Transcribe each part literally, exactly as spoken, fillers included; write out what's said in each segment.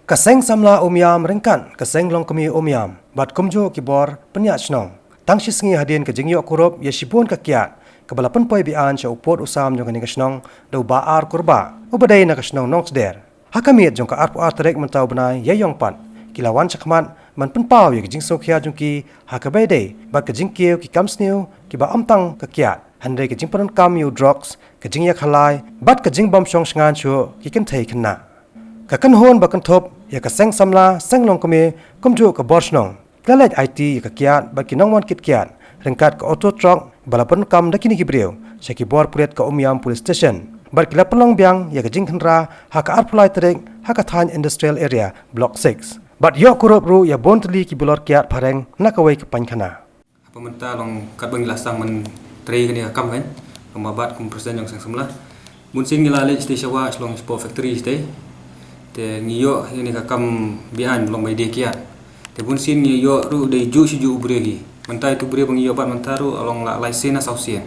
Ka seng samla Umiam ryngkat ka seng longkmie Umiam bad kumjuh ki bor pynïaid shnong, tang shi sngi hadien ka jingïoh kurup ïa shibun ka kiad kaba la pynpoi beaiñ sha u pud u sam jong kane ka shnong da u Bah R Kurbah, uba dei na ka shnong Nongcder. Ha ka miet jong ka arphew ar tarik mynta u bnai Ïaïong pat, ki la wan shakhmat ban pynpaw ïa ka jingsngewkhia jong ki ha kaba ïadei bad ka jingkiew ki kam sniew kiba ym tang ka kiad, hynrei ka jingpyndonkam ïa u drugs, ka jingïakhalai bad ka jingbym shong shngaiñ shuh ki kynthei khynnah. Ka kynhun ba kynthup ïa ka seng samla, seng longkmie kumjuh ka bor shnong, ki la leit aiti ïa ka kiad bad ki nongwan kit kiad ryngkat ka auto truck ba la pyndonkam da kine ki briew sha ki bor pulit ka Umiam Police Station, bad ki la pynlong biang ïa ka jingkhynra ha ka arphew lai tarik ha ka thaiñ Industrial Area Block six, bad ïoh kurup ruh ïa bun tylli ki bilor kiad phareng na kawei ka paikhana. Haba mynta long katba ngi la sdang ban trei kane ka kam, kan, kumba bat kum president jong seng samla, bunsien ngi la leit shatei sha wah, sha long shapoh factory shatei. Te ngi ïoh ïa kane ka kam beaiñ ba long bai die kiad. Te bunsien ngi ïoh ruh dei juh shi juh u briew hi. Mynta ïa utu u briew ba ngi ïoh bat mynta ruh long la lai sien na saw sien.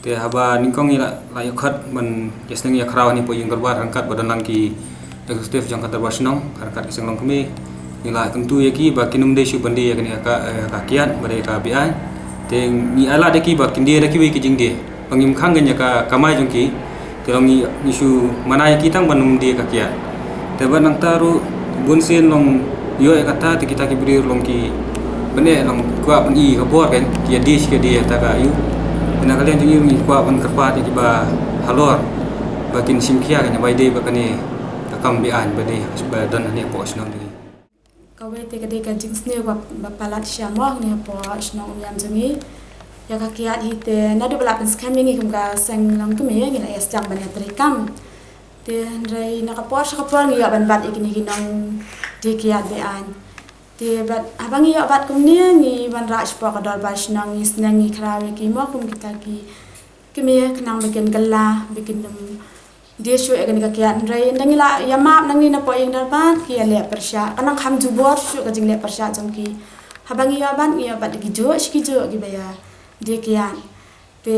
Te haba nyngkong ngi la, la ïoh khot ban ïasneng ïakhraw hangne hapoh ïing dorbar ryngkat ba don lang ki executive jong ka dorbar shnong ryngkat ki seng longkmie. Ngi la kyntu ïa ki ba kin ym dei shuh ban die ïa kane ka, eh, ka kiad ba dei ka beaiñ. Te ngi ai lad ïa ki ba kin die da kiwei ki jingdie ba ngim khang kein ïa ka kamai jong ki. Te long ngi, ngi shu mana ïa ki tang ban ym die ka kiad. Te bad nangta ruh bunsien long ïoh ïa kata, te kita ki briew long ki bane long kwah ban i ka bor, kan, ki ïa die shi ki die ïa kata ka aïu. Te na ka liang jong ngi ngi kwah ban kyrpad ïa kiba halor ba kin shim khia, kan, ïa bai dei bad kane ka kam beaiñ ba dei ba don hangne hapoh shnong jong ngi. Kawei te ka dei ka jingsniew ba, ba palat sha mo hangne hapoh shnong Umiam jong ngi. Ïa ka kiad hi te naduh ba la pynskhem ïa ngi kum ka seng longkmie ngi la ïa sdang ban ïa trei kam. Te hynrei na ka por sha ka por ngi ïoh ban bat ïa kine ki nongdie kiad beaiñ. Te bad haba ngi ïoh bat kumne ngi wanrah shapoh ka dorbar shnong, ngi sneng ngi khraw ïa ki mo kum kita ki kmie khnang ba kin kylla, ba kin ym die shuh ïa kane ka kiad. Hynrei ynda ngi la ïa map nangne napoh ïing dorbar ki ïa leh pyrshah, ka nang kham jubor shuh ka jingleh pyrshah jong ki. Haba ngi ïoh bat, ngi ïoh bat da ki juh shi ki juh kiba ïa die kiad. Te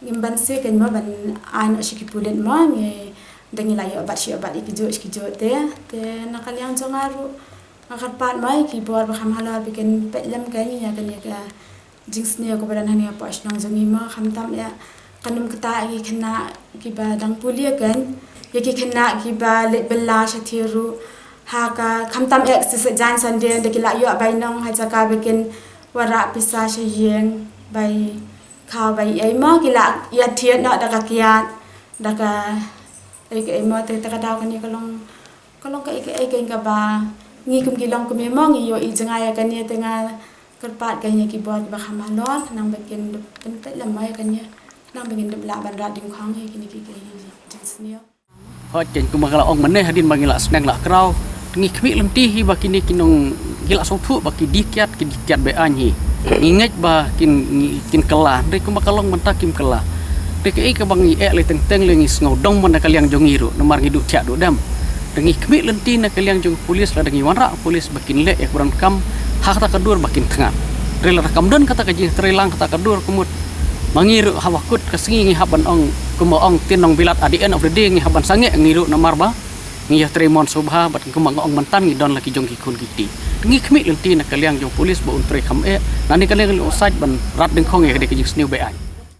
ngim banse kein mo ban ai noh sha ki pulit mo, ngi, ynda ngi la ïoh bat shi ïoh bat ïa ki juh shi ki juh te. Te na ka liang jong nga ruh nga kyrpad mo ïa ki bor ba kham halor ba kin peit lem kein ïa kane ka jingsniew kaba don hangne hapoh shnong jong ngi mo, khamtam ïa, kan ym kata ïa ki khynnah kiba dang pule, kan, ïa ki khynnah kiba leit bylla shatei ruh. Ha ka, khamtam ïa ka shisha jan Sunday da ki la ïoh bainong ha jaka ba kin wanrah pisa sha ïing bai khaw bai ei mo, ki la ïa thied noh da ka kiad, da ka ei ka ei mo. Te, te ka daw kane ka long, ka long ka ei ka ei kein kaba ngi kum ki longkmie mo ngi ïohi jngai ïa kane. Te nga kyrpad kein ïa ki bor kiba kham halor khnang ba kin dep pynpeit lem mo ïa kane, khnang ba ngin dep lah ban rat dyngkhong ïa kine ki, ki jingsniew. Hooid kein, kumba nga la ong mynne, hadien ba ngi la sneng la khraw, ngi khmih lynti hi ba kine ki nong, ngi la sngewthuh ba ki die kiad, ki die kiad beaiñ hi. Ngi ngeit ba kin, ngi, kin kylla, hynrei kumba ka long mynta kim kylla. Te kaei kaba ngi eh lei teng teng lei, ngi sngew dong man na ka liang jong ngi ruh, namar ngi duh thiah duh dem. Te ngi khmih lynti na ka liang jong ka pulis, lada ngi wanrah pulis ba kin leh ïa ka ban kam ha kata ka dur ba kin thngan. Hynrei lada kam don kata ka jingtreilang kata ka dur, ka mut ma ngi ruh haba kut ka sngi ngi hap ban ong, kumba ong, tin nongbilat, at the end of the day ngi hap ban sangeh ngi ruh, namar ba ngi ïa trei mon sngewbha, bad kumba nga ong mynta ngi don la ki jong ki khun ki kti. Ngi khmih lynti na ka liang jong pulis ba un trei kham eh, na kane ka liang un sait ban rat dyngkhong ïa ka dei ka jingsniew beaiñ.